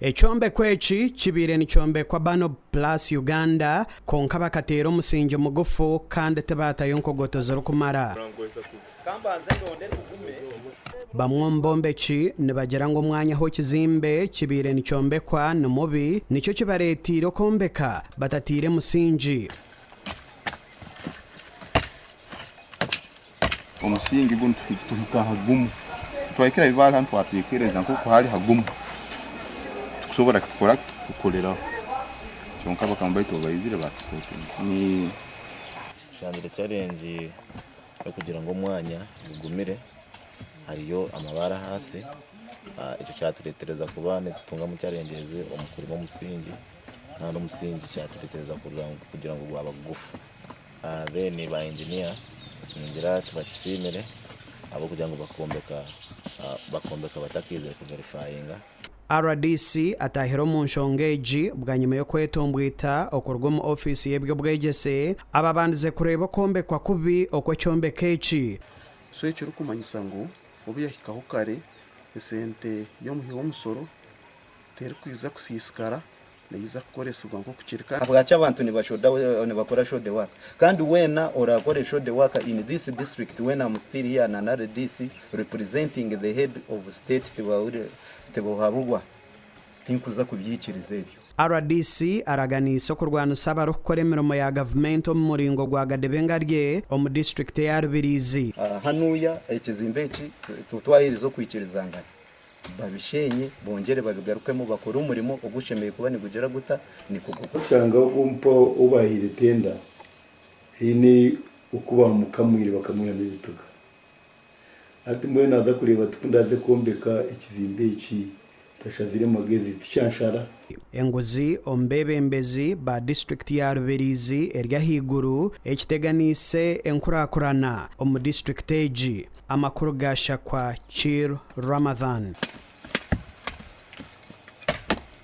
Ekyombeko eki kibaire nikyombekwa Bano Plus Uganda kwonka bakateera omusingi mugufu kandi tibaatayo nkogoto zirikumara. Bamwe omu bombeki nibagira ngu omwanya ahu ekizimbe kibaire nikyombekwa ni mubi nikyo kibareeteire okwombeka batataire musingi. Omusingi gunu tuhika hagumu. Twahikire ha ibaale hanu twateekereza nk'oku hali hagumu tikusobora kukora ki? Kukoleraho. Kyonka bakama baitu obu baizire batusitopinga. Ni. Tushangire challenge y'okugira ngu omwanya gugumire hariyo amabaare ahansi, ekyo kyatureetereza kuba nitutungamu challenges omu kurima omusingi kandi omusingi kyatureetereza kugira ngu gwaba gugufu. Then ba engineer ningira tubakisiimire ahabw'okugira ngu bakombeka bakombeka batakaizire ku verifyinga. Rdc ataahire omu nshonga egi bwanyima y'okwetombwita okuruga omu ofiisi y'eby'obwegyese ababandize kureeba okwombekwa kubi okw'ekyombeko eki. So ekirikumanyisa ngu obu yahikaho kare esente y'omuhi w'omusoro terikwija kusiisikara neija kukoresibwa nk'oku kiri. Habwaki abantu nibakora shoddy work kandi weena orakore shoddy work in this district when am still here an RDC representing the head of state tibuhaburwa tinkuza kubyikiriza ebyo. Rdc araganiise okurwanisa abarikukora emirimo ya gavumenti omu muringo gwa Gadebengarye omu disiturikiti eya Rubirizi. Hanuya ekizimbe eki twaherize okwikirizangana Babisheenye bongyere babigarukemu bakore omurimo ogushemereire kuba nigugira guta? Nikugukorwa. Kushanga ogwo omupa ou baahaire tenda haine oku baamukamwire bakamwihamu ebituga. Hati mbwenu naaza kureeba ati ku ndaaze kwombeka ekizimbe eki ntashazire magezi tikyanshara. Enguzi omu beebembezi ba disiturikiti ya Rubirizi eri ahaiguru ekiteganiise enkurakurana omu disiturikiti egi. Amakuru ga Shakwa Chir Ramadhan.